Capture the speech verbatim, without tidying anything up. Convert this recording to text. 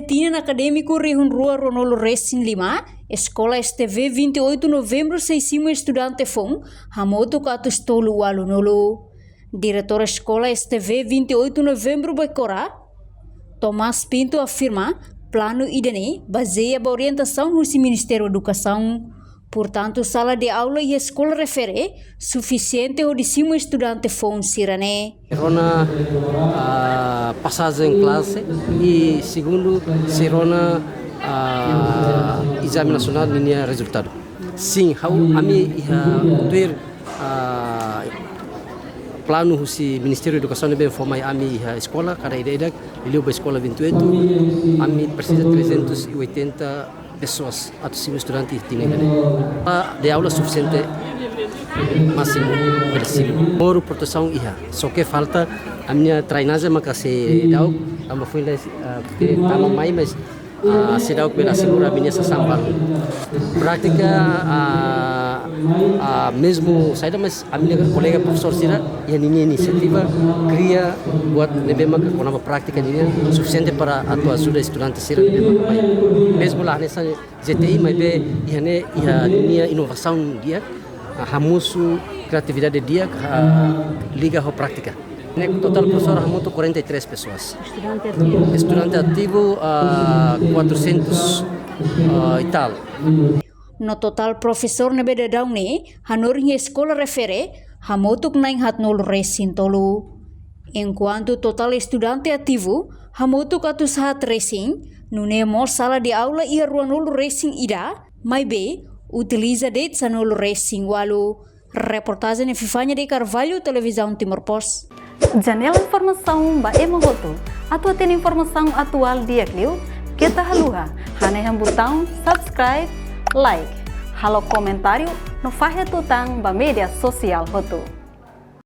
Tinan akadémiku rihun rua ruanulu resin lima, Eskola S T V vinte e oito Novembro sei simu estudante foun hamutuk atus tolu ualunulu. Diretór Eskola S T V vinte e oito Novembro Becora, Tomás Pinto afirma, planu ida-ne'e bazeia ba orientasaun husi Ministériu Edukasaun. Portantu, sala de aula iha eskola refere sufisiente hodi simu estudante foun sira-ne'e. Rona, ah, pasajen klase, i segundu, sei rona, ah, ezame nasionál ninia rezultadu. Sin, ha'u, ami iha tuir, ah, planu husi Ministériu Edukasaun ne'ebé fó mai ami iha eskola, kada ida-idak, liuliu ba eskola vinte e oito, ami presiza trezentos e oitenta pessoas atu simu estudante tinan ida-ne'e. Ah, de aula sufisiente, másimu bele simu. Moru protesaun iha. Só ke falta ami-nia drenajen maka seidauk, tanba foin la, ah, ke tama mai, mas, ah, seidauk bele asegura ami-nia sasán balu. Prátika, ah, ah, mezmu saida, mas ami-nia kolega profesór sira iha ninia inisiativa kria buat ne'ebé maka kona-ba prátika nian sufisiente para atu ajuda estudante sira ne'ebé maka mai. Mezmu la hanesan Z T I, maibé iha ne'e iha ninia inovasaun di'ak, ah, hamosu kriatividade di'ak, ah, liga ho prátika. Ne'e totál profesór hamutuk quarenta e três pessoas. Estudante ativu? Estudante ativu, ah, quatrocentos, ah, e tal. No totál profesór ne'ebé daudaun ne'e hanorin iha eskola refere hamutuk na'in haatnulu resin tolu. Enkuantu totál estudante ativu hamutuk atus haat resin, nune'e mós sala de aula iha ruanulu resin ida, maibé utiliza de'it sanulu resin ualu. Reportajen Epifania de Carvalho, Televizaun Timor Post. Janela informasaun ba ema hotu. Atu hatene informasaun atuál di'ak liu, keta haluha hanehan butaun subscribe, like, halo komentáriu no fahe tutan ba média sosiál hotu.